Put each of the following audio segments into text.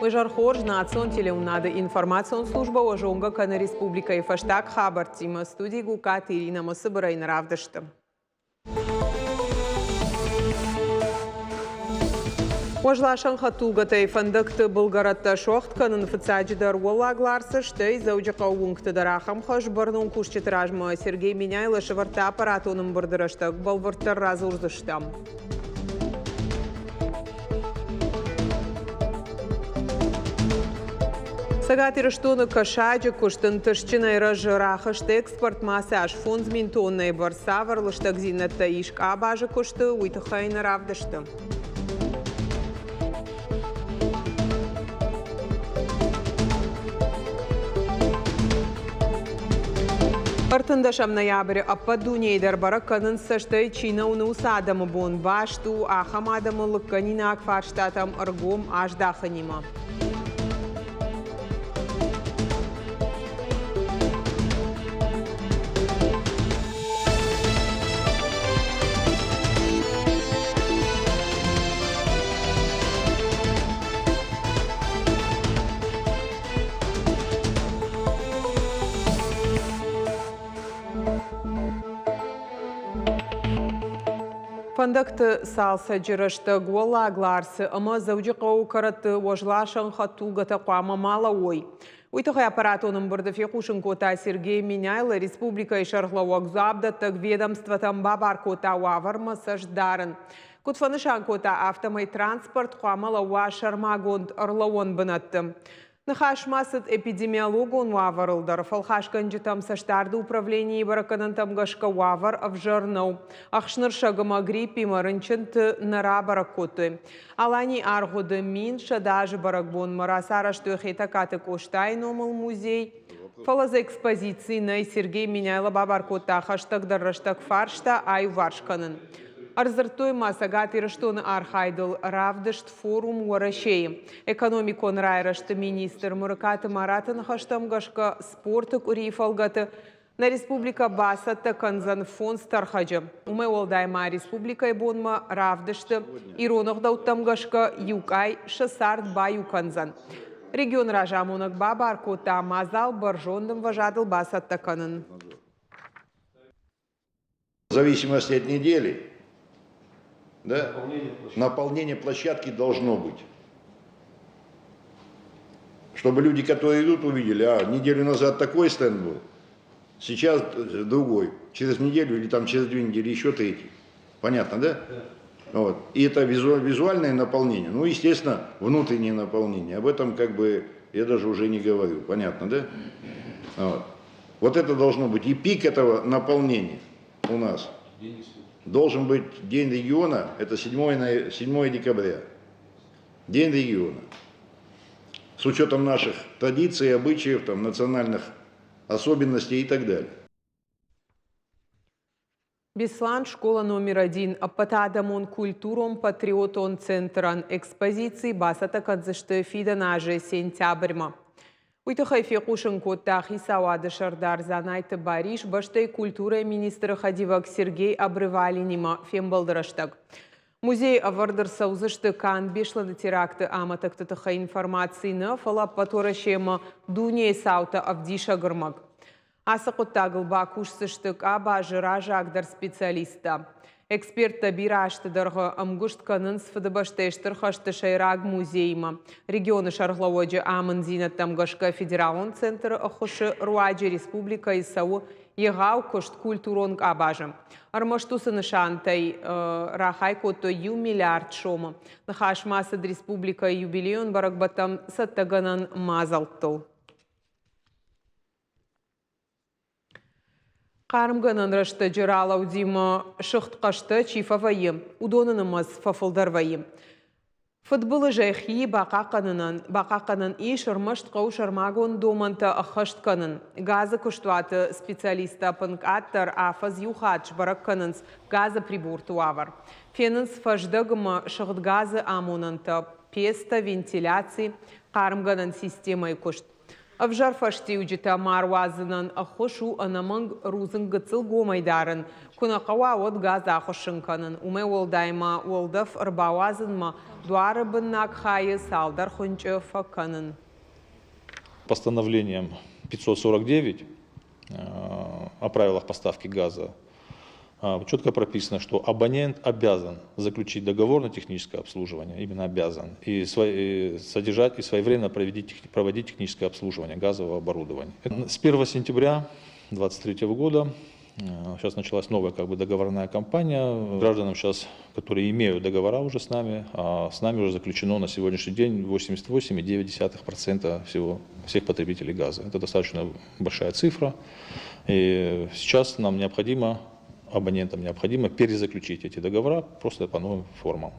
Уе зӕр хорз, национ телеуынынады информацион службӕ уӕ зонгӕ кӕны республикӕйы фӕстаг хабӕрттимӕ. Студийы Гукъаты Иринӕмӕ цыбырӕй нӕ равдысты. Уӕзласӕн хӕдтулгӕтӕй фӕндӕгты былгӕрӕттӕ суӕгъд кӕнын фыццаджыдӕр Уӕллаг Ларсы, стӕй Дзӕуджыхъӕуы уынгты дӕр ахӕм хӕс бӕрнон кусджыты размӕ Сергей Меняйло сӕвӕрдта аппаратон ӕмбырды рӕстӕг. Бӕлвырддӕр радзурдзыстӕм. Цӕгат Ирыстоны кӕсаджы куыст ӕнтыстджынӕй рӕзы, рахызт экспортмӕ цас 5000 тоннӕйы бӕрц цавӕр лыстӕгдзинӕдтӕ ис къабазы куысты, уый тыххӕй нӕ равдысты. Ӕртындӕсӕм ноябры ӕппӕт дунейы дӕр бӕрӕг кӕнынц, цӕстӕй чи нӕ уыны, уыцы адӕмы бон. Баст у ахӕм адӕмы лыггӕнинаг фарстатӕм ӕргом аздахынимӕ. Фӕндӕгты цалцӕджы рӕстӕг Уӕллаг Ларсы ӕмӕ Дзӕуджыхъӕуы кӕрӕтты уӕзласӕн хӕдтулгӕтӕ хъуамӕ ма лӕууой. Уый тыххӕй аппаратон ӕмбырды фехъусын кодта Сергей Меняйло. Республикӕйы сӕргълӕууӕг дзуапдӕттӕг ведомствотӕм бабар кодта уавӕрмӕ цӕст дарын. Куыд фӕнысан кодта, афтӕмӕй транспорт хъуамӕ лӕууа сӕрмагонд ӕрлӕууӕн бынӕтты. Ныхас ма цыд эпидемиологон уавӕрыл дӕр. Фӕлхасгӕнджытӕм цӕстдарды управленийы бӕрӕггӕнӕнтӕм гӕсгӕ уавӕр ӕвзӕр нӕу. Ӕхснырсӕг ӕмӕ гриппимӕ рынчынты нӕ рабӕрӕг кодтой. Аланийы аргъуыды 1100 азы бӕрӕгбонмӕ рацарӕзтой Хетӕгкаты Къостайы номыл музей. Фӕлӕ дзы экспозици нӕй. Сергей Меняйло бабар кодта хӕстӕгдӕр рӕстӕг фарста аиуварс кӕнын. Ӕрдзырдтой ма Цӕгат Ирыстоны архайдыл равдыст форум Уӕрӕсейы. Экономикон райрӕзты министр Мырыкаты Мараты ныхӕстӕм гӕсгӕ спорты къуырийы фӕлгӕты нӕ республикӕ бацӕттӕ кӕндзӕн фондз тӕрхӕджы. Уымӕй уӕлдай ма республикӕйы бонмӕ равдысты ирон ӕгъдӕуттӕм гӕсгӕ иу къай сӕ цард баиу кӕндзӕн. Регионы разамонӕг бабар кодта мадзал бӕрзонд ӕмвӕзадыл бацӕттӕ кӕнын. В зависимости от недели, да, наполнение площадки должно быть. Чтобы люди, которые идут, увидели, а, неделю назад такой стенд был, сейчас другой, через неделю или там через 2 недели еще третий. Понятно, да? Вот. И это визуальное наполнение, ну, естественно, внутреннее наполнение. Об этом как бы я даже уже не говорю. Понятно, да? Вот. Вот это должно быть. И пик этого наполнения у нас должен быть День региона, это 7 декабря. День региона. С учетом наших традиций, обычаев, там, национальных особенностей и так далее. Беслӕн школа номер один ӕппӕтадӕмон культурон-патриотон центрӕн экспозици бацӕттӕ кӕндзысты фидӕн азы сентябрьмӕ. Уый тыххӕй фехъусын кодта хицауады сӕрдар Дзанайты Барис бӕстӕйы культурӕйы министры хӕдивӕг Сергей Обрывалинимӕ фембӕлды рӕстӕг. Музейы ӕвӕрд ӕрцӕудзысты канд Беслӕны теракты амӕттӕгты тыххӕй информаци нӕ, фӕлӕ ӕппӕт Уӕрӕсемӕ дунейы цаутӕ ӕвдисӕг ӕрмӕг. Ацы хъуыддагыл бакусдзысты къабазы раззагдӕр специалисттӕ. Эксперттӕ бирӕ азты дӕргъы ӕмгуыст кӕнынц Фыдыбӕстӕйы Стыр хӕсты сӕйраг музейимӕ. Регионы сӕргълӕууӕджы амынддзинӕдтӕм гӕсгӕ федералон центры ӕххуысы руаджы республикӕйы цӕуы егъау куыст культурон къабазы. Ӕрмӕст уыцы нысантӕй рахай кодтой иу миллиард сомы. Ныхас ма цыд республикӕйы юбилейон бӕрӕгбӕттӕм цӕттӕгӕнӕн мадзӕлттыл. Хъармгӕнӕн рӕстӕджы ралӕудимӕ сыгъд хъӕстӕ чи фӕвӕййы, уыдоны нымӕц фӕфылдӕр вӕййы. Фыдбылызӕй хи бахъахъхъӕнынӕн бахъахъхъӕнӕн ис ӕрмӕст хъӕуы сӕрмагонд домӕнтӕ ӕххӕст кӕнын. Газы куыстуаты специалисттӕ ӕппынкъаддӕр афӕдз иу хатт сбӕрӕг кӕнынц газы приборты уавӕр. Фенынц фӕздӕг ӕмӕ сыгъд газы амонӕнтӕ, пецтӕ, вентиляци, хъармгӕнӕн системӕйы куыст. Ӕвзӕр фӕстиуджытӕ ма руадзынӕн ӕххуыс у ӕнӕмӕнг рудзынг гыццыл гомӕй дарын, куы нӕ хъӕуа, уӕд газ ахуыссын кӕнын. Уымӕй уӕлдай ма уӕлдӕф ӕрбауадзынмӕ дуары быннаг хайы цалдӕр хуынчъы фӕкӕнын. Постановлением 549 о правилах поставки газа четко прописано, что абонент обязан заключить договор на техническое обслуживание, именно обязан, и содержать и своевременно проводить техническое обслуживание газового оборудования. С 1 сентября 2023 года сейчас началась новая как бы договорная кампания. Гражданам сейчас, которые имеют договора уже с нами, а с нами уже заключено на сегодняшний день 88,9% всего, всех потребителей газа. Это достаточно большая цифра. И сейчас нам необходимо, абонентам необходимо перезаключить эти договора просто по новым формам.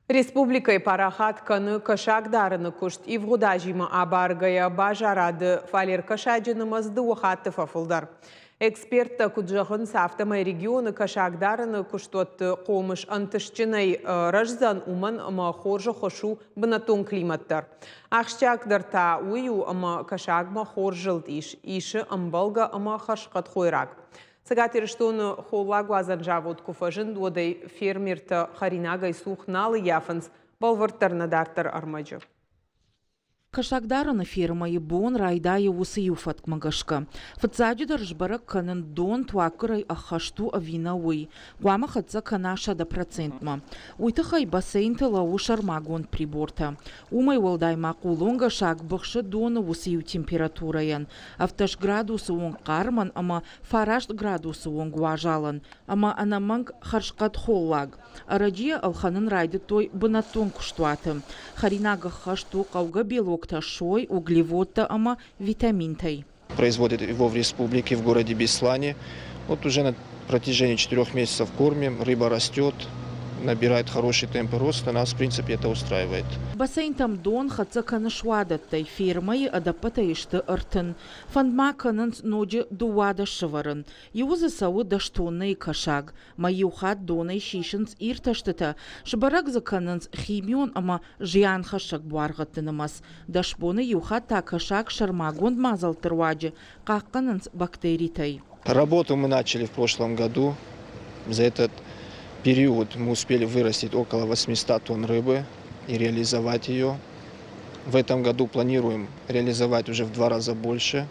Республикӕйы парахат кӕны кӕсагдарыны куыст. Ивгъуыд азимӕ абаргӕйӕ базарады фалер кӕсаджы нымӕц дыууӕ хатты фӕфылдӕр. Эксперттӕ куыд зӕгъынц, афтӕмӕй регионы кӕсагдарыны куыстуӕтты хъомыс ӕнтыстджынӕй рӕздзӕн, уымӕн ӕмӕ хорз ӕххуыс у бынӕттон климат дӕр. Ахсджиагдӕр та уый у, ӕмӕ кӕсагмӕ хорз зылд ис, исы ӕмбӕлгӕ ӕмӕ хӕрзхъӕд хойраг. Цӕгат Ирыстоны холлагуадзӕн завод куы фӕзынд, уӕд ӕй фермертӕ хӕринагӕй цух нал ӕййафынц, бӕлвырддӕр нӕ дарддӕр ӕрмӕджы. Кӕсагдарыны фермӕйы бон райдайы уыцы иу фӕткмӕ гӕсгӕ. Фыццаджыдӕр сбӕрӕг кӕнын, дон туаггуырӕй ӕххӕст у ӕви нӕ, уый. Хъуамӕ хӕццӕ кӕна 100%-мӕ. Уый тыххӕй бассейнты лӕууы сӕрмагонд прибортӕ. Уымӕй уӕлдай ма хъулонгӕсаг быхсы доны уыцы иу температурӕйӕн, 17 градусы онг хъармӕн ӕмӕ 9 градусы онг уазалӕн ӕмӕ ӕнӕмӕнг хӕрзхъӕд холлаг. Ӕрӕджыйӕ ӕлхӕнын райдыдтой бынӕттон куыстуаты. Хӕринаг ӕххӕст у хъӕугӕ белоктӕ, сой, углеводтӕ ӕмӕ витаминтӕй. Производит его в республике, в городе Беслане. Вот уже на протяжении 4 месяцев кормим, рыба растет, набирает хороший темп роста, нас, в принципе, это устраивает. Бассейнтӕм дон хӕццӕ кӕны суадӕттӕй, фермӕйы ӕдӕппӕтӕй сты 30. Фӕнд ма кӕнынц ноджы 12 сӕвӕрын. Иуы дзы цӕуы 10 тоннӕйы кӕсаг. Мӕй иу хатт донӕй сисынц иртӕстытӕ, сбӕрӕг дзы кӕнынц химион ӕмӕ зианхӕссӕг буаргъӕдты нымӕц. 10 боны иу хатт та кӕсаг сӕрмагонд мадзӕлтты руаджы хъахъхъӕнынц бактеритӕй. Работу мы начали в прошлом году. За этот период мы успели вырастить около 800 тонн рыбы и реализовать ее. В этом году планируем реализовать уже в два раза больше.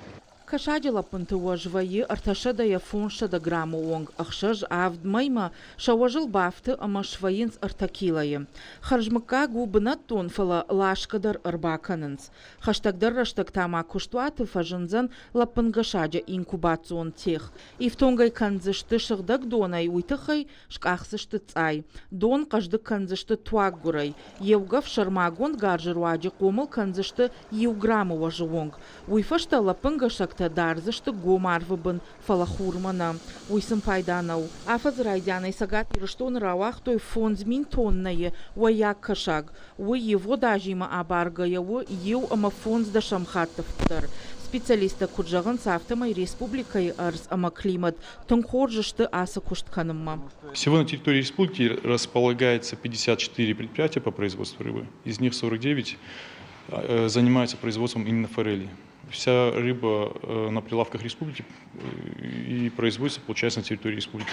Кӕсаджы лӕппынты уӕз вӕййы 300-ӕй 500 граммы онг 6-7 мӕймӕ сӕ уӕзыл бафты ӕмӕ свӕййынц 3 килойы. Хӕрзмыггаг у бынӕттон, фӕлӕ ласгӕ дӕр ӕрбакӕнынц. Хӕстӕгдӕр рӕстӕг та ма куыстуаты фӕзындзӕн лӕппынгӕсаджы инкубацион цех. Ифтонг ӕй кӕндзысты сыгъдӕг донӕй, уый тыххӕй скъахдзысты цъай. Дон хъӕздыг кӕндзысты туаггуырӕй. Еугӕф сӕрмагонд гарзы руаджы хъомыл кӕндзысты 1 граммы уӕзы онг. Уый фӕстӕ лӕппынгӕсӕгтӕ дардзысты гом арвы бын, фӕлӕ хурмӕ нӕ. Уый сын пайда нӕу. Афӕдзы райдианӕй Цӕгат Ирыстоны рауагътой 5000 тоннӕйы уӕййаг кӕсаг. Уый ивгъуыд азимӕ абаргӕйӕ у 1,5 хатты фылдӕр. Специалисттӕ куыд зӕгъынц, афтӕмӕй республикӕйы ӕрдз ӕмӕ климат тынг хорз сты ацы куыст кӕнынмӕ. Всего на территории республики располагается 54 предприятия по производству рыбы. Из них 49 занимаются производством именно форели. Вся рыба на прилавках республики и производится, получается, на территории республики.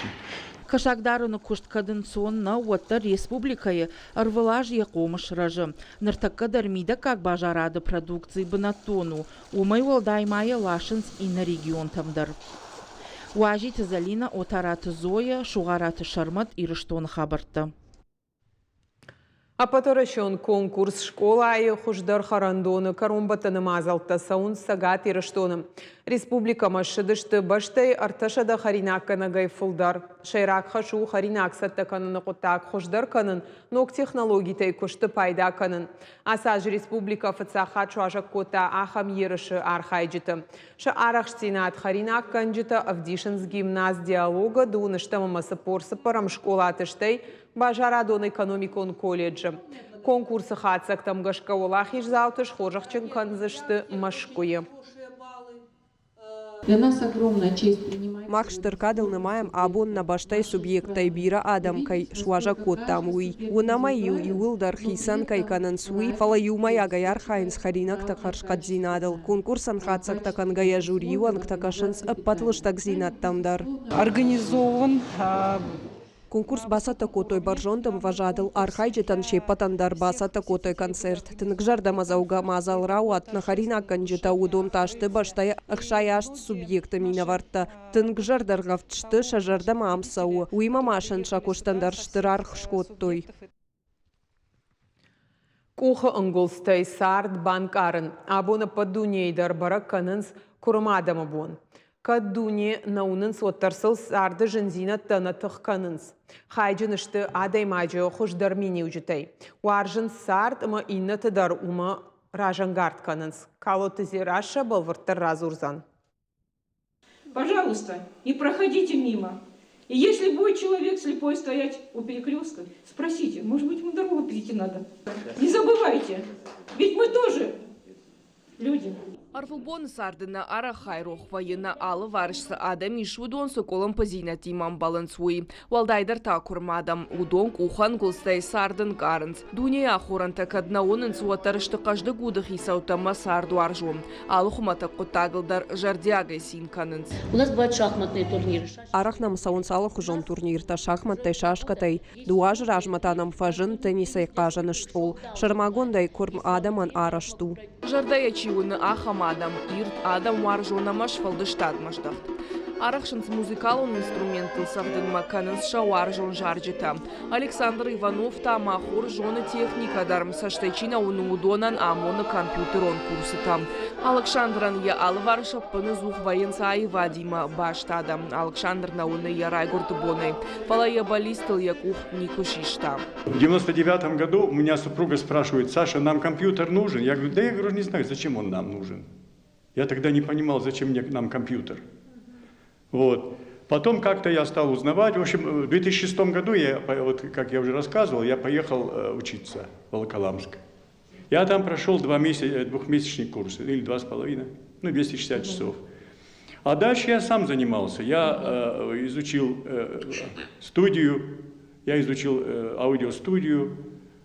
Кӕсагдарыны куыст кӕд ӕнцон нӕу, уӕддӕр республикӕйы ӕрвылаз йӕ хъомыс рӕзы. Ныртӕккӕ дӕр мидӕггаг базарады продукци бынӕттон у. Уымӕй уӕлдай ма йӕ ласынц иннӕ регионтӕм дӕр. Уазиты Залина, Отараты Зоя, Сугъараты Сӕрмӕт, Ирыстоны хабӕрттӕ. Ӕппӕтуӕрӕсеон конкурс «Скъолайы хуыздӕр хӕрӕндоны» кӕронбӕттӕны мадзӕлттӕ цӕуынц Цӕгат Ирыстоны. Республикӕмӕ ссыдысты бӕстӕйы 300 хӕринаггӕнӕгӕй фылдӕр. Сӕйраг хӕс у хӕринаг цӕттӕ кӕныны хъуыддаг хуыздӕр кӕнын, ног технологитӕй куысты пайда кӕнын. Ацы аз республикӕ фыццаг хатт суазӕг кодта ахӕм ерысы архайджыты. Сӕ арӕхстдзинад хӕринаггӕнджытӕ ӕвдисынц гимназ «Диалог»-ы 12-ӕм ӕмӕ 44-ӕм скъолаты, стӕй базарадон-экономикон колледжы. Конкурсы хатдзӕгтӕм гӕсгӕ уӕлахиздзауты схорзӕхджын кӕндзысты Мӕскуыйы. Для нас огромная честь принимать. Мах стыр кадыл нымайӕм, абон нӕ бӕстӕйы субъекттӕй бирӕ адӕм кӕй суазӕг кодтам, уый. Уынӕм ӕй, иууылдӕр хицӕн кӕй кӕнынц, уый, фӕлӕ иумӕйагӕй архайынц хӕринӕгты хӕрзхъӕддзинадыл. Конкурсӕн хатдзӕгтӕ кӕнгӕйӕ жюрийы уӕнгтӕ кӕсынц ӕппӕт лыстӕгдзинӕдтӕм дӕр. Организован Конкурс бацӕттӕ кодтой бӕрзонд ӕмвӕзадыл, архайджытӕн се ппӕтӕн дӕр бацӕттӕ кодтой концерт. Тынг зӕрдӕмӕдзӕугӕ мадзал рауад, нӕ хӕринаггӕнджытӕ уыдон та сты бӕстӕйы 68 субъекты минӕвӕрттӕ. Тынг зӕрдӕргъӕвд сты, сӕ зӕрдӕмӕ ам цӕуы, уыимӕ ма сын сӕ куыстӕн дӕр стыр аргъ скодтой. Къухы ӕнгуылдзтӕй цард банкъарын. Абон ӕппӕт дунейы дӕр бӕрӕг кӕнынц куырм адӕмы бон. Кӕд дуне нӕ уынынц, уӕддӕр сыл царды зындзинӕдтӕ нӕ тых кӕнынц. Хайджын сты адӕймаджы хуыздӕр миниуджытӕй. Уарзынц цард ӕмӕ иннӕты дӕр уымӕ разӕнгард кӕнынц. Калоты Дзерассӕ бӕлвырддӕр радзурдзӕн. Пожалуйста, не проходите мимо. И если будет человек слепой стоять у перекрестка, спросите, может быть, ему дорогу перейти надо. Не забывайте, ведь мы тоже люди. Ӕрвылбоны царды нӕ арӕх айрох вӕййы, нӕ алыварс цы адӕм ис, уыдон цы къуылымпыдзинӕдтимӕ ӕмбӕлынц, уый. Уӕлдайдӕр та куырм адӕм. Уыдон къухӕнгуылдзтӕй цард ӕнкъарынц. Дунейы ахорӕнтӕ кӕд нӕ уынынц, уӕддӕр сты хъӕздыг уды хицӕуттӕ ӕмӕ цардуарзон. Алы хуымӕтӕг хъуыддагыл дӕр зӕрдиагӕй цин кӕнынц. У нас бывают шахматные турниры. Арӕх нӕм цӕуынц алыхуызон турниртӕ шахмӕттӕй, шашкӕтӕй. Дыууӕ азы размӕ та нӕм фӕзынд теннисӕй хъазӕн стъол. Сӕрмагондӕй куырм адӕмӕн арӕзт у. Зӕрдӕйӕ чи уыны, ахӕм адӕм, ирд адӕмуарзон ӕмӕ сфӕлдыстадмӕ здӕхт. Арӕхсынц музыкалон инструменттыл цӕгъдынмӕ, кӕнынц сӕ уарзон зарджытӕ. Александр Иванов та ма хорз зоны техникӕ дӕр, цӕстӕй чи нӕ уыны, уыдонӕн амоны компьютерон курсытӕ. Алыксандрӕн йӕ алыварс ӕппыныдзух вӕййынц аивадимӕ баст адӕм. Алыксандр нӕ уыны йӕ райгуырды бонӕй, фӕлӕ йӕ бӕллицтыл йӕ къух никуы систа. В 99 году у меня супруга спрашивает: «Саша, нам компьютер нужен?» Я говорю: «Да я говорю, не знаю, зачем он нам нужен». Я тогда не понимал, зачем мне нам компьютер. Вот. Потом как-то я стал узнавать. В общем, в 2006 году, я, вот, как я уже рассказывал, я поехал учиться в Волоколамск. Я там прошел 2 месяца, двухмесячный курс, или 2,5, ну, 260 часов. А дальше я сам занимался. Я изучил студию, я изучил аудиостудию,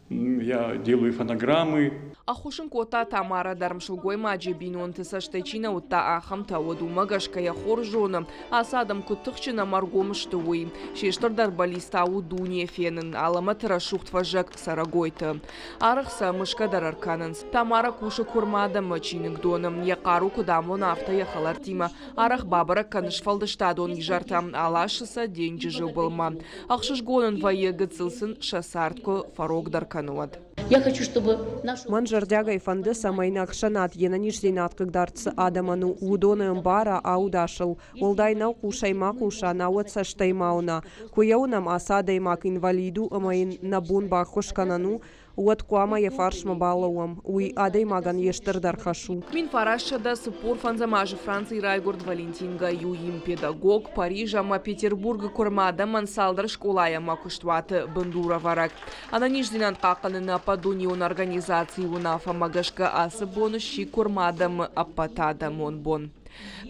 я делаю фонограммы. Ӕххуыс ын кодта Тамара дӕр, сылгоймаджы бинонты цӕстӕй чи нӕ уыдта, ахӕмтӕ уыд. Уымӕ гӕсгӕ йӕ хорз зоны, ацы адӕм куыд тыхджын ӕмӕ ӕргом сты, уый. Се стырдӕр бӕллиц та у дуне фенын, алӕмӕты рӕсугъд фӕззӕг, цӕрӕгойты. Арӕх сӕ мысгӕ дӕр ӕркӕнынц. Тамара кусы куырм адӕмы чиныгдоны. Йӕ хъару куыд амона, афтӕ йӕ хӕлӕрттимӕ арӕх бабӕрӕг кӕны сфӕлдыстадон изӕртӕ, аласы сӕ денджызы былмӕ. Ӕхсызгон ын вӕййы, гыццыл сын сӕ цард куы фӕрогдӕр кӕны, уӕд. Я хочу, чтобы нашу... Мӕн зӕрдиагӕй фӕнды, цӕмӕй нӕ ӕхсӕнад йе нӕниздзинад хъыгдард цы адӕмӕн у, уыдоны ӕмбара, ауда сыл. Уӕлдай нӕу, хъусӕй ма хъуса, науӕд цӕстӕй ма уына. Куы йӕ уынӕм, ацы адӕймаг инвалид у ӕмӕ йын нӕ бон баххуыс кӕнӕн у, уӕд хъуамӕ йӕ фарсмӕ балӕууӕм. Уый адӕймагӕн йе стырдӕр хӕс у. 1945 азы Францийы райгуырд Валентин Гаю, педагог, Париж ӕмӕ Петербургы куырм адӕмӕн цалдӕр скъолайы ӕмӕ куыстуаты бындурӕвӕрӕг. Ӕнӕниздзинад хъахъхъӕныны ӕппӕтдунеон организацийы уынаффӕмӕ гӕсгӕ ацы бон сси куырм адӕмы ӕппӕтадӕмон бон.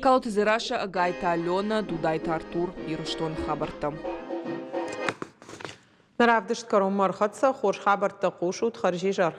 Калоты Дзерассӕ, Ӕгайты Алена, Дудайты Артур, Ирыстоны хабӕрттӕ. Нӕ равдыст кӕронмӕ ӕрхӕццӕ. Хорз хабӕрттӕ хъусут. Хӕрзизӕр.